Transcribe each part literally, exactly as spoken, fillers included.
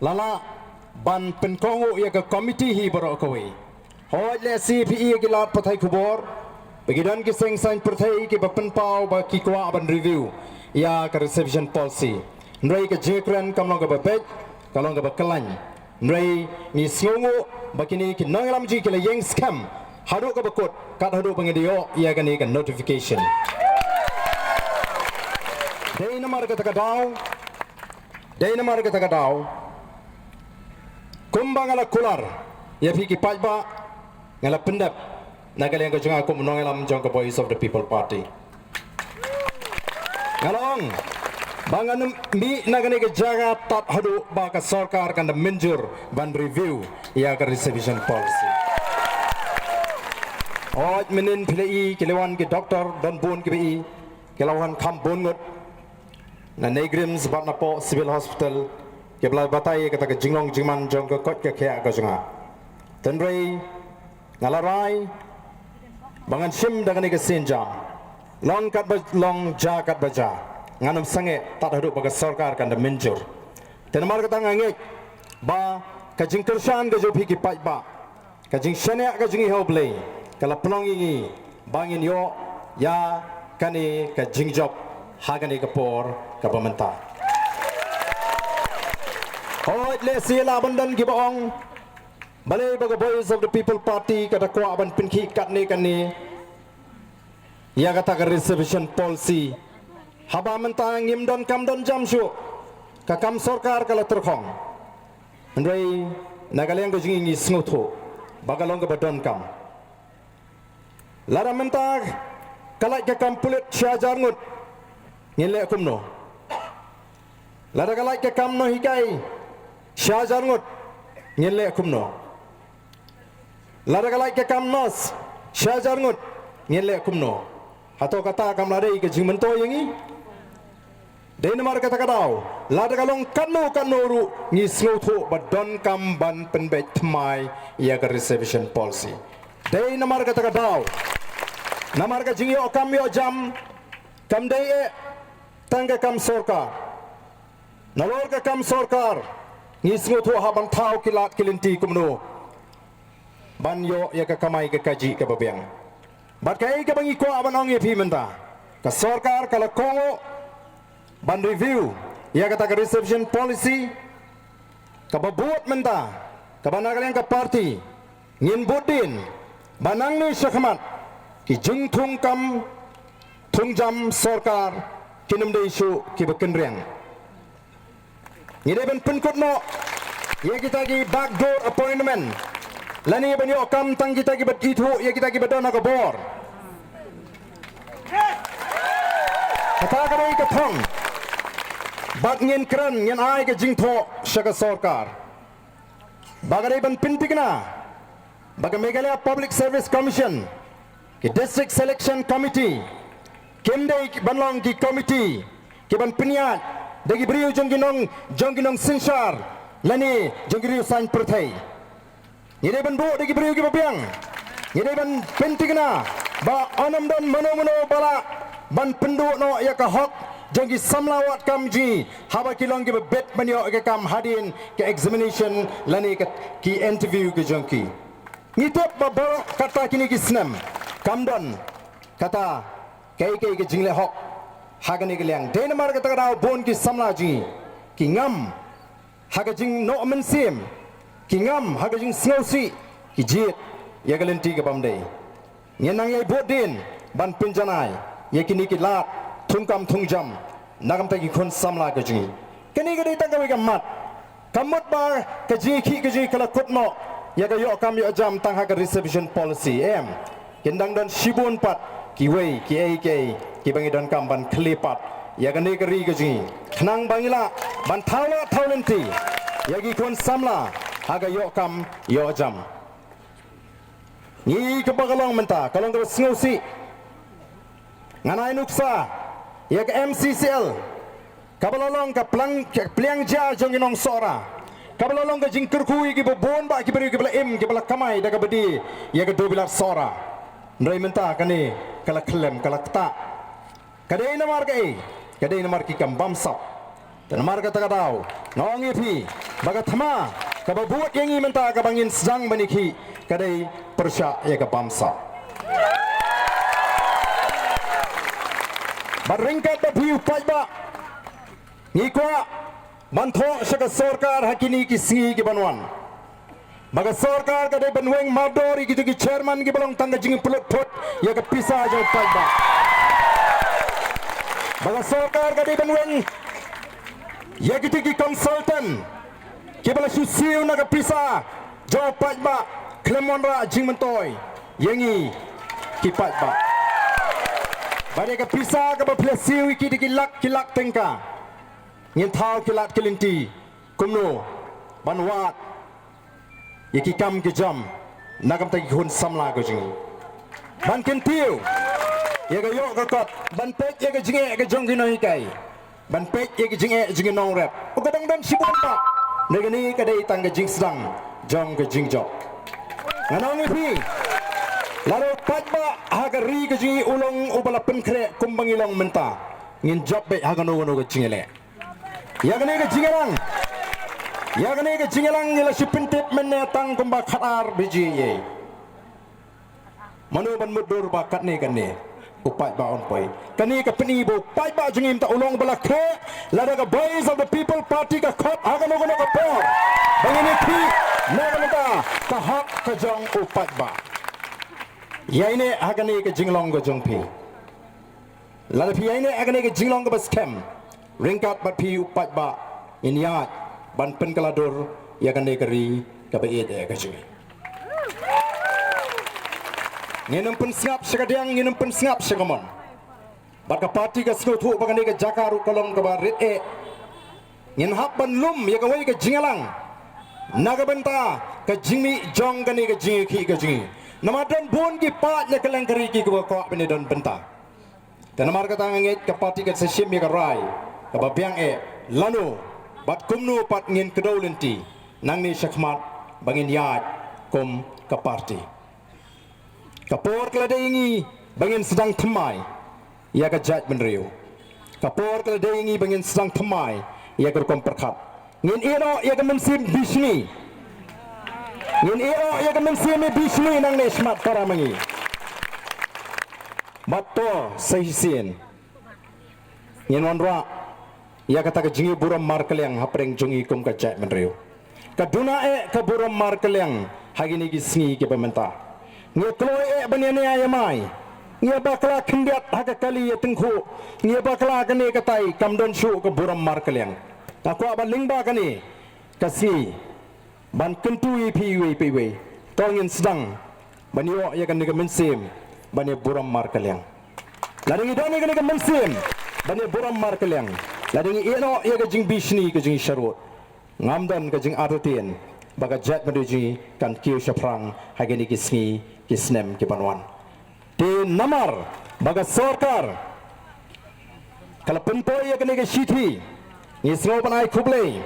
La lah ban pynkohnguh ïa ka komiti hi baroh kawei. Hooid, lehse phi i ïa ki lad pathai khubor ba ki don ki seng saiñ pyrthei kiba pynpaw ba ki kwah ban review ïa ka reservation policy. Hynrei ka jingkren kam long kaba beit, ka long kaba kyllain. Hynrei ngi sngewnguh ba kine ki nongïalam jong ngi ki la ïeng skhem haduh kaba kut, kat haduh ba ngi da ïoh ïa kane ka notification. Dei namar kata ka daw, dei namar kata ka daw, kumba nga la kular ïa phi ki paidbah, nga la pyndep na ka liang ka jong nga kum u nongïalam jong ka Voice of the People Party. Nga la ong ba ngan ym mih na kane ka jaka tad haduh ba ka sorkar kan da mynjur ban review ïa ka reservation policy. Hooid, mynnin phi la i ki la wan ki doktor don bun kiba i, ki la wan kham bun ngut na NEIGRIHMS bad napoh Civil Hospital, kiba la batai ïa kata ka jinglong jingman jong ka koit ka khiah ka jong nga. Hynrei nga la rai ba ngan shim da kane ka sienjam. Long katba long, jia katba jia, ngan ym sangeh tad haduh ba ka sorkar kan da mynjur. Te namar kata nga ngeit ba ka jingkyrshan ka jong phi ki paidbah, ka jingshaniah ka jong ngi ha U Blei, ka la pynlong ïa ngi ba ngin ïoh ïa kane ka jingjop ha kane ka por kaba mynta. Hooid, lehse lah ban don kiba ong, balei ba ka Voice of the People Party ka da kwah ban pynkhih katne katne ïa kata ka reservation policy, haba mynta ngim don kam don jam shuh, ka kam sorkar ka la tyrkhong. Hynrei na ka liang ka jong ngi, ngi sngewthuh ba ka long kaba donkam. Lada mynta ka lait ka kam pulit shi hajar ngut, ngin leh kumno? Lada ka lait ka kam nonghikai shi hajar ngut, ngin leh kumno? Lada ka lait ka kam nurse shi hajar ngut, ngin leh kumno? Hato kata kam la dei ka jingmyntoi ïa ngi? Dei namar kata ka daw, lada ka long katno katno ruh, ngi sngewthuh ba donkam ban pynbeit thymmai ïa ka reservation policy. Dei namar kata ka daw, namar ka jingïoh kam ïoh jam kam dei eh tang ka kam sorkar. Nalor ka kam sorkar, ngi sngewthuh hap ban thaw ki lad ki lynti kumno ban ïoh ïa ka kamai ka kajih kaba biang. Bad kaei kaba ngi kwah ban ong ïa phi mynta, ka sorkar ka la kohnguh ban review ïa kata ka reservation policy. Kaba bud mynta, kaba na ka liang ka party ngin bud dien ba nangne shakhmat ki jingthung kam thung jam sorkar kin ym dei shuh kiba kynriang. Ngi dei ban pynkut noh ïa kita ki backdoor appointment, lane ban ïoh kam tang kita kiba ithuh ïa kita kiba don ha ka bor. Kata ka dei ka thong. Bad ngin kren, ngin ai ka jingthoh sha ka sorkar ba ka dei ban pynthikna ba ka Meghalaya Public Service Commission, ki District Selection Committee, kim dei ban long ki committee kiban pynïaid da ki briew jong ki nong, jong ki nongsynshar lane jong ki riew saiñ pyrthei. Ngi dei ban buh da ki briew kiba biang. Ngi dei ban pynthikna ba un ym don mano mano ba lah ban pynduh noh ïa ka hok jong ki samla wad kam jong ngi haba ki long kiba bit ban ïoh ïa ka kam hadien ka examination lane ka, ki interview ka jong ki. Ngi tip ba baroh kata kine ki snem kam don kata kaei kaei ka jingleh hok ha kane ka liang. Dei namar kata ka daw bun ki samla jong ngi ki ngam ha ka jingnoh mynsiem, ki ngam ha ka jingsngewsih, ki jied ïa ka lynti ka bym dei. Ngin nang ïai bud dien ban pynjanai ïa kine ki lad thung kam thung jam na ka bynta ki khun samla ka jong ngi. Kane ka dei tang kawei ka mat. Kam mut ba ka jingïakhih ka jong ngi ka la kut noh ïa ka ïoh kam ïoh jam tang ha ka reservation policy, em. Kin dang don shibun pat kiwei kiei kiei kiba ngi donkam ban khlieh pat ïa kane ka ri ka jong ngi, khnang ba ngi lah ban thaw lah thaw lynti ïa ki khun samla ha ka ïoh kam ïoh jam. Ngi kaba ka long mynta ka long kaba sngewsih. Ngan ai nuksa ïa ka M C C L, kaba la long ka plang, ka pliang ja jong ki nong Sohra, kaba la long ka jingkyrkhu ïa kiba bun bad ki briew kiba la im, kiba la kamai da kaba die ïa ka Dewbilar Sohra. Hynrei mynta kane ka la khyllem, ka la ktah. Ka dei namar kaei? Ka dei namar ki kam bamsap. Te namar kata ka daw nga ong ïa phi ba ka thma kaba bud ïa ngi mynta kaba ngin sdang ban ïakhih ka dei pyrshah ïa ka bamsap. Bad ryngkat bad phi u paidbah, ngi kwah ban thoh sha ka sorkar ha kine ki sngi ki ban wan ba ka sorkar ka dei ban weng mardor ïa kito ki chairman kiba long tang ka jingpynlut phut ïa ka pisa jong u paidbah. Ba ka sorkar ka dei ban weng ïa kito ki consultant kiba la shu siew na ka pisa jong u paidbah khlem wanrah jingmyntoi ïa ngi ki paidbah. Bad ïa ka pisa kaba phi la siew ïa kito ki lak ki lak tyngka, ngin thaw ki lad ki lynti kumno ban wad ïa ki kam ki jam na ka bynta ki khun samla ka jong ngi. Ban kyntiew ïa ka ïoh ka kot, ban peit ïa ka jingeh ka jong ki nonghikai, ban peit ïa ka jingeh jong ki nongrep. U ka dang don shibun ba na kane ka dei tang ka jingsdang jong ka jingjop. Ngan ong ïa phi, lada u paidbah ha ka ri ka jong ngi u long uba la pynkhreh kumba ngi long mynta, ngin jop beit ha kano kano ka jingïaleh. Ïa kane ka jingïalang, ïa kane ka jingïalang ngi la shu pyntip mynne tang kumba khatar baje ïa. Mano ban mutdur ba katne katne u paidbah un poi? Kane ka pyni ba u paidbah jong ngi mynta u long ba la kheh lada ka Voice of the People Party ka khot ha kano kano ka por ba ngin ïakhih na ka bynta ka hok ka jong u paidbah. Ïaineh ha kane ka jinglong ka jong phi. Lada phi ïaineh ha kane ka jinglong kaba skhem, ryngkat bad phi u paidbah ngin ïaid ban pynkylla dur ïa kane ka ri kaba ïeit eh ka jong ngi. Ngin ym pynsngap sha ka diang, ngin ym pynsngap sha ka mon. Bad ka party ka sngewthuh ba kane ka jaka ruh ka long kaba rit eh. Ngin hap ban lum ïa kawei ka jingïalang na ka bynta ka jingmih jong kane ka jingïakhih ka jong ngi. Namar don bun ki paid na kylleng ka ri kiba kwah ban ïadon bynta. Te namar kata nga ngeit ka party kan sa shim ïa ka rai kaba biang eh lano bad kumno pat ngin kdew lynti nangne shakhmat ba ngin ïaid kum ka party. Ka por ka la dei ïa ngi ba ngin sdang thymmai ïa ka jaitbynriew. Ka por ka la dei ïa ngi ba ngin sdang thymmai ïa ka rukom pyrkhat. Ngin ïehnoh ïa ka mynsiem bishni. Ngin ïehnoh ïa ka mynsiem bishni nangne shakhmat para ma ngi. Bad to sa shisien ngin wanrah ïa kata ka jingïaburom markylliang hapdeng jong ngi kum ka jaitbynriew. Ka duna eh ka burom markylliang ha kine ki sngi kiba mynta. Ngi kloi eh ban ïania ïamai. Ngi bakla khyndiat ha ka kali ïa tyngkhuh. Ngi bakla kane katai kam don shuh ka burom markylliang. Nga kwah ban lyngba kane ka sngi ban kyntu ïa phi iwei pa iwei. To ngin sdang ban ïoh ïa kane ka mynsiem ban ïaburom markylliang. Lada ngi don ïa kane ka mynsiem ban ïaburom markylliang, lada ngi ïehnoh ïa ka jingbishni ka jingsharud, ngam don ka jingartatien ba ka jaitbynriew jong ngi kan kiew shaphrang ha kine ki sngi ki snem ki ban wan. Te namar ba ka sorkar ka la pynpoi ïa kane ka shithi, ngi sngew ban ai khublei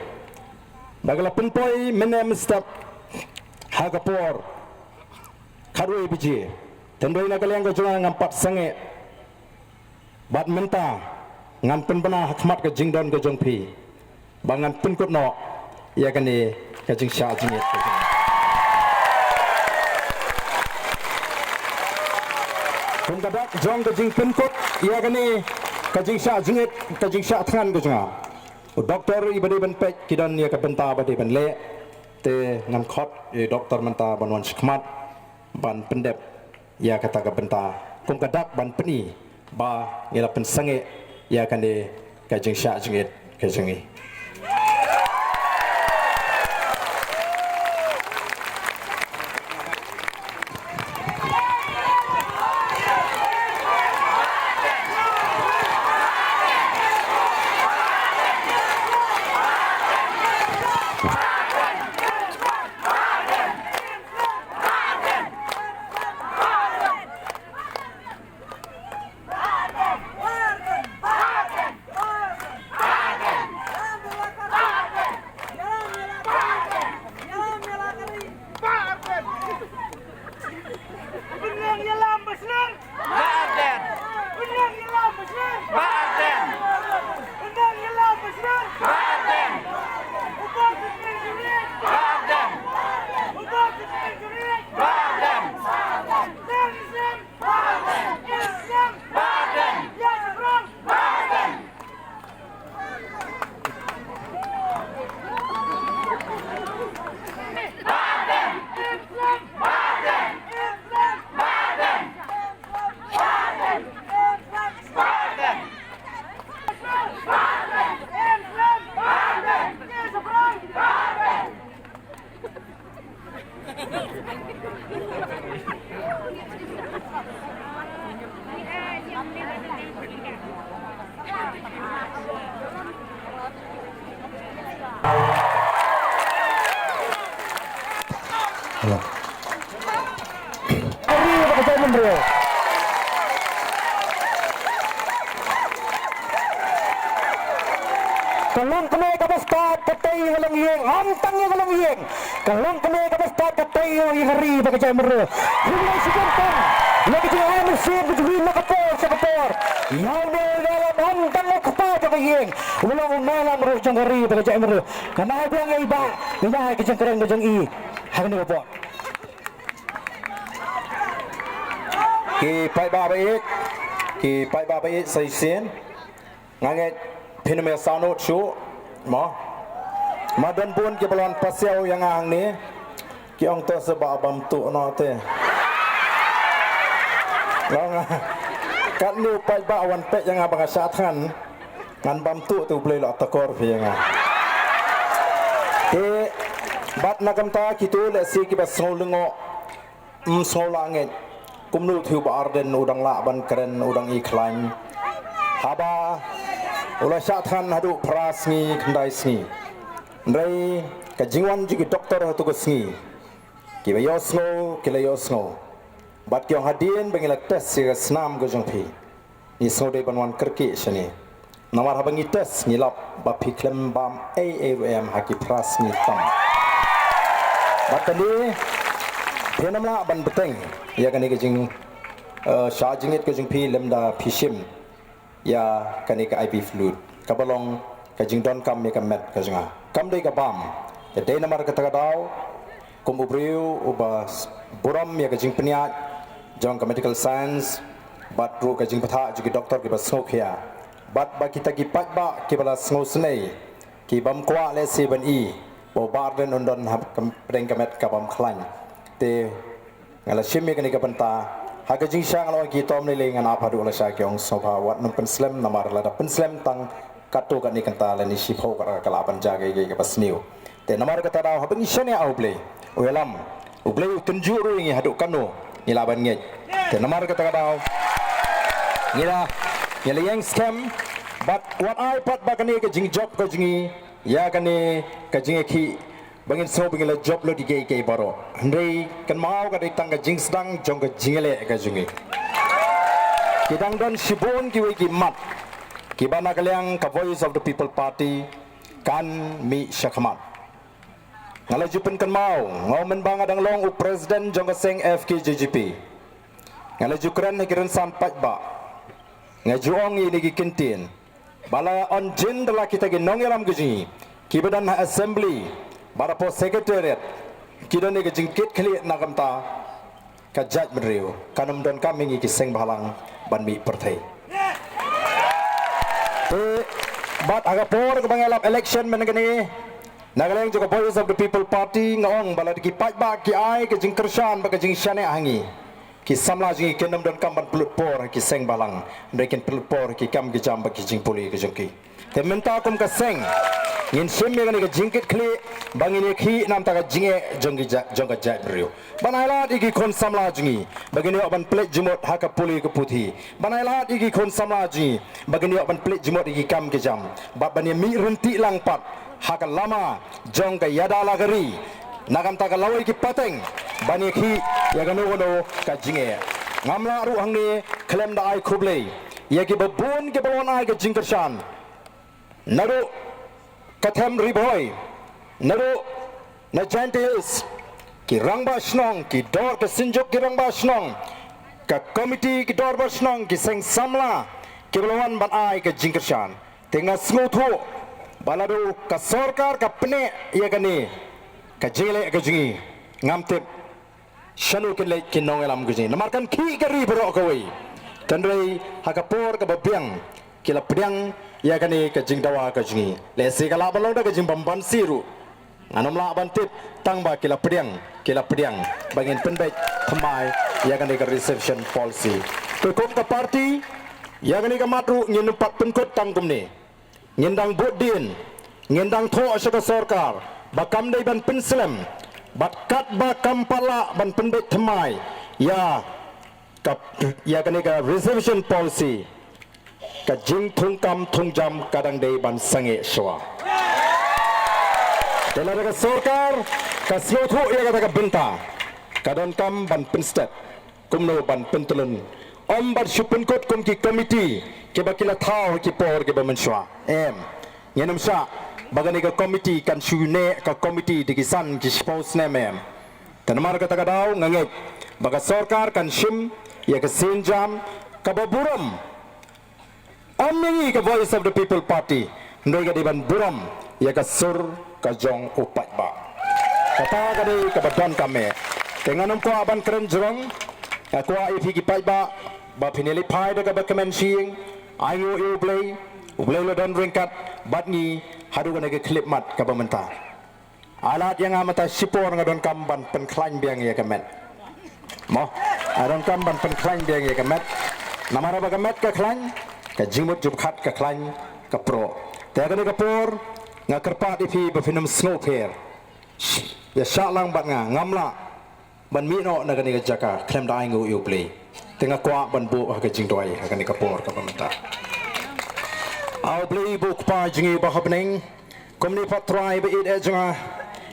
ba ka la pynpoi mynne mynstep ha ka por khatwei baje. Te hynrei na ka liang ka jong nga ngam pat sangeh. Bad mynta ngan pynbna ha khmat ka jingdon ka jong phi ba ngan pynkut noh ïa kane ka jingshah jingit. Kum ka dak jong ka jingpynkut ïa kane ka jingshah jingit, ka jingshah thngan ka jong nga, u doktor iba dei ban peit ki don ïa ka bynta ba dei ban leh. Te ngan khot ïa u doktor mynta ban wan shakhmat ban pyndep ïa kata ka bynta kum ka dak ban pyni ba ngi la pynsangeh ïa kane ka jingshah jingit ka jong ngi. Ka ri bad ka jaitbynriew. Ka longkmie kaba stad ka tei ïa ka longïing, ym tang ïa ka longïing. Ka longkmie kaba stad ka tei ïa ka ri bad ka jaitbynriew. Hynrei shi kyntang ïa ka jingïaid mynsiem ka jingwin na ka por sha ka por. Ïa une u ïalam ym tang u kpa jong ka ïing, u long u ïalam ruh jong ka ri bad ka jaitbynriew. Nga ai biang ïa i Bah, ïa ka jingkren ka jong i ha kane ka por. Ki paidbah ba ïeit, ki paidbah ba ïeit sa shisien. Nga ngeit phin ym ïa sahnud shuh mo. Ma don bun kiba la wan pasiaw ïa nga hangne, ki ong to sa Bah bam tuh noh te. Long katno paidbah wan peit ïa nga ba nga shah thngan. Ngan bam tuh te U Blei la takor phi ïa nga. Te bad na ka bynta kito lehse kiba sngew lyngngoh, ym sngew lah ngeit kumno te u Bah Ardent u dang lah ban kren, u dang i khlaiñ. Haba u la shah thngan haduh phra sngi khyndai sngi. Hynrei ka jingwan jong ki doktor hato ka sngi, kiba ïohsngew ki la ïohsngew. Bad ki ong hadien ba ngi la test ïa ka snam ka jong phi, ngi sngewdei ban wan kyrkieh shane. Namar haba ngi test ngi lap ba phi khlem bam ei ei ruh em ha ki phra sngi tam. Bad kane phin ym lah ban bteng ïa kane ka jing, eh, shah jingit ka jong phi lymda phi shim ïa kane ka I V fluid kaba long ka jingdonkam ïa ka met ka jong nga. Kam dei ka bam, ka dei namar kata ka daw kum u briew uba s-, burom ïa ka jingpynïaid jong ka medical science bad ruh ka jingpynthah jong ki doktor kiba sngewkhia. Bad ba kita ki paidbah kiba la sngewsynei ki bym kwah lehse ban i ba u Bah Ardent un don ha ka pdeng ka met ka bym khlaiñ. Te nga la shim ïa kane ka bynta ha ka jingshah, nga la ong ki tom lei lei, ngan ap haduh la shah, ki ong sngewbha wat nym pynslem, namar lada pynslem tang katto katne kynta lane shiphew kynta ka lah ban jia kaei kaei kaba sniew. Te namar kata ka daw haba ngi shaniah ha U Blei, u ïalam U Blei u tynjuh ruh ïa ngi haduh katno ngi lah ban ngeit. Te namar kata ka daw ngi la, ngi la ïeng skhem bad wat ai pat ba kane ka jingjop ka jong ngi ïa kane ka jingïakhih ba ngin sngew ba ngi la jop lut ïa kiei kiei baroh. Hynrei kynmaw ka dei tang ka jingsdang jong ka jingïaleh ka jong ngi. Ki dang don shibun kiwei ki mat kiba na ka liang ka Voice of the People Party kan mih shakhmat. Nga la ju pynkynmaw, nga mynba nga dang long u president jong ka seng F K J G P, nga la ju kren ha ki rynsan paidbah, nga ju ong ïa kine ki kyntien ba la ong jin da la kita ki nongïalam ka jong ngi kiba don ha assembly bad hapoh secretariat ki don ïa ka jingkitkhlieh na ka bynta ka jaitbynriew, kan ym donkam ïa ngi ki seng bhalang ban mih pyrthei. Te bad ha ka por kaba ngi lap election mynne kane, na ka liang jong ka Voice of the People Party nga ong ba lada ki paidbah ki ai ka jingkyrshan bad ka jingshaniah ha ngi, ki samla jong ngi kin ym donkam ban pynlut por ha ki seng bhalang, hynrei kin pynlut por ha ki kam ki jam bad ki jingpule ka jong ki. Te mynta kum ka seng ngin shim ïa kane ka jingkitkhlieh ba ngin ïakhih na ka bynta ka jingeh jong ki ja-, jong ka jaitbynriew. Ban ai lad ïa ki khun samla jong ngi ba kin ïoh ban pynleit jingmut ha ka pule ka puthi. Ban ai lad ïa ki khun samla jong ngi ba kin ïoh ban pynleit jingmut ïa ki kam ki jam bad ban ïa mih ryntih lang pat ha ka lama jong ka ïada la ka ri na ka bynta ka lawei ki pateng ban ïakhih ïa kano kano ka jingeh. Ngam lah ruh hangne khlem da ai khublei ïa kiba bun kiba la wan ai ka jingkyrshan. Naduh ka them Ri Bhoi, naduh na Jaintia Hills, ki rangbah shnong, ki dor, ka synjuk ki rangbah shnong, ka komiti ki dorbar shnong, ki seng samla kiba la wan ban ai ka jingkyrshan. Te nga sngewthuh ba lada ka sorkar ka pyneh ïa kane ka jingleh ka jong ngi, ngam tip shano kin leit ki nongïalam ka jong ngi, namar kan khih ka ri baroh kawei. Hynrei ha ka por kaba biang ki la pdiang ïa kane ka jingdawa ka jong ngi. Lehse ka lah ban long da ka jingbymbansi ruh, ngan ym lah ban tip, tang ba ki la pdiang, ki la pdiang ba ngin pynbeit thymmai ïa kane ka reservation policy. Te kum ka party, ïa kane ka mat ruh ngin ym pat pynkut tang kumne. Ngin dang bud dien, ngin dang thoh sha ka sorkar ba kam dei ban pynslem bad katba kam pat lah ban pynbeit thymmai ïa ka, ïa kane ka reservation policy, ka jingthungkam thungjam ka dang dei ban sangeh shuwa. Te lada ka sorkar Ka sngewthuh ïa kata ka bynta ka donkam ban pynstet kumno ban pyntlun, ym ban shu pynkut kum ki komiti kiba ki la thaw ha ki por kiba mynshuwa. Em, ngin ym shah ba kane ka komiti kan shu neh ka komiti da ki san ki shiphew snem, em. Te namar kata ka daw nga ngeit ba ka sorkar kan shim ïa ka sienjam kaba burom. Ym ïa ngi ka Voice of the People Party, hynrei ka dei ban burom ïa ka sur ka jong u paidbah. Kata ka dei kaba donkam, eh. Te ngan ym kwah ban kren jrong, nga kwah ïa phi ki paidbah ba phin ïaleit phai da kaba kmen shyieng, ainguh ïa U Blei, U Blei u la don ryngkat bad ngi haduh kane ka khyllipmat kaba mynta. Ai lad ïa nga mynta shipor, nga donkam ban pynkhlaiñ biang ïa ka met. Mo, nga donkam ban pynkhlaiñ biang ïa ka met. Namar ba ka met ka khlaiñ, ka jingmut jingpyrkhat ka khlaiñ, ka proh. Te ha kane ka por nga kyrpad ïa phi ba phin ym sngewpher. Ïa shah lang bad nga, ngam lah ban mih noh na kane ka jaka khlem da ainguh ïa U Blei. Te nga kwah ban buh ha ka jingduwai ha kane ka por kaba mynta. A U Blei ba u Kpa jong ngi ba ha bneng, kumne pat Trai ba ïeit eh jong nga,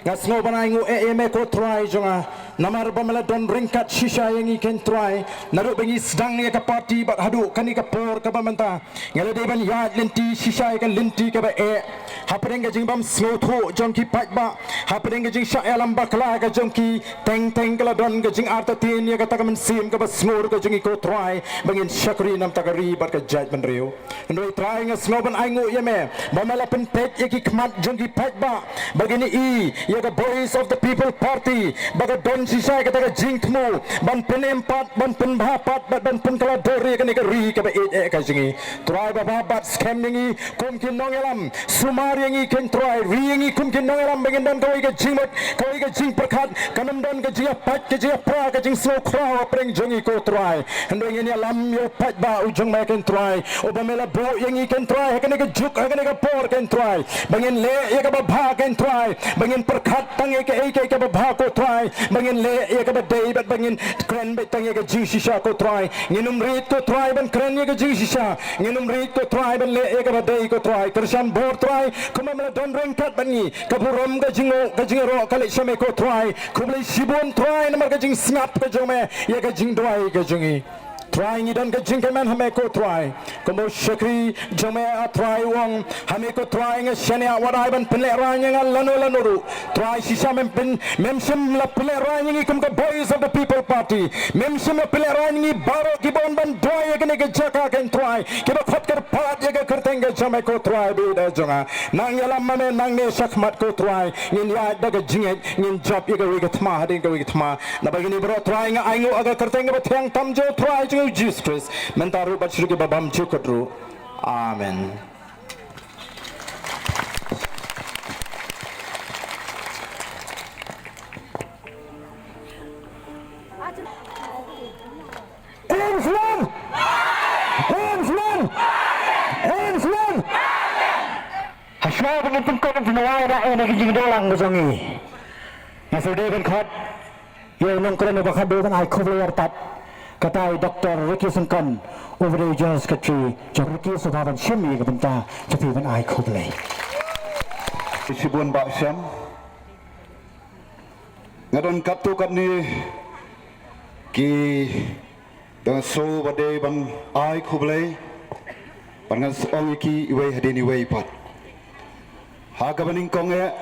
nga sngew ban ainguh eh ïa me ko Trai jong nga, namar ba me la don ryngkat shisha ïa ngi kein Trai, naduh ba ngi sdang ïa ka party bad haduh kane ka por kaba mynta. Nga la dei ban ïaid lynti shisha ïa ka lynti kaba eh hapdeng ka jingbym sngewthuh jong ki paidbah, hapdeng ka jingshah ïalam bakla ka jong ki. Teng teng ka la don ka jingartatien ïa kata ka mynsiem kaba sngur ka jong ngi ko Trai, ba ngin shakri na bynta ka ri bad ka jaitbynriew. Hynrei Trai nga sngew ban ainguh ïa me ba me la pynpeit ïa ki khmat jong ki paidbah, ba kin ïohi ïa ka Voice of the People Party ba ka don shisha ïa kata ka jingthmu ban pynim pat, ban pynbha pat bad ban pynkylla dur ïa kane ka ri kaba ïeit eh ka jong ngi. Trai ba bha bad skhem ïa ngi kum ki nongïalam, sumar ïa ngi kein Trai, ri ïa ngi kum ki nongïalam ba ngin don kawei ka jingmut, kawei ka jingpyrkhat, kan ym don ka jingïapait, ka jingïapra, ka jingsngewkhraw hapdeng jong ngi ko Trai. Hynrei ngin ïalam ïa u paidbah u jong me kein Trai, uba me la buh ïa ngi kein Trai ha kane ka juk, ha kane ka por kein Trai, ba ngin leh ïa kaba bha kein Trai, ba ngin pyrkhat tang ïa kaei kaei kaba bha ko Trai, ba ngin leh ïa kaba dei bad ba ngin kren beit tang ïa ka jingshisha ko Trai. Ngin ym rit ko Trai ban kren ïa ka jingshisha, ngin ym rit ko Trai ban leh ïa kaba dei ko Trai. Kyrshan bor Trai, kumba me la don ryngkat bad ngi, ka burom, ka jingnguh, ka jingïaroh ka leit sha me ko Trai. Khublei shibun Trai namar ka jingsngap ka jong me ïa ka jingduwai ka jong ngi. Trai ngi don ka jingkmen ha me ko Trai. Kumba u shakri jong me A Trai u ong ha me ko Trai, nga shaniah wat ai ban pynlehraiñ ïa nga lano lano ruh. Trai shisha mem pyn, mem shym la pynlehraiñ ïa ngi kum ka Voice of the People Party. Mem shym la pynlehraiñ ïa ngi baroh kiba wan ban duwai ïa kane ka jaka kein Trai, kiba khot kyrpad ïa ka kyrteng ka jong me ko Trai ba ïeit eh jong nga. Nang ïalam ma me nangne shakhmat ko Trai. Ngin ïaid da ka jingngeit, ngin jop ïa kawei ka thma hadien kawei ka thma. Naba kine baroh Trai nga ainguh ha ka kyrteng kaba thiang tam jong u Trai jong ngi u Jisu Khrist, mynta ruh bad sha kiba bymjukut ruh. Amen. Insulin! Insulin! Insulin! Hashwa ba ngin pynkut, ngin pynwai da ïa ka jingdon lang ka jong ngi. Nga shu dei ban khot ïa u nongkren uba khatduh ban ai khublei artat. Kata i Doctor Ricky Syngkon, uba dei u General Secretary jong Ricky, sngewbha ban shim ïa ka bynta jong phi ban ai khublei. Shibun Bah Shyam. Nga don katto katne ki dang sngewbha dei ban ai khublei, ban ngan sa ong ïa ki iwei hadien iwei pat. Ha kaba nyngkong eh,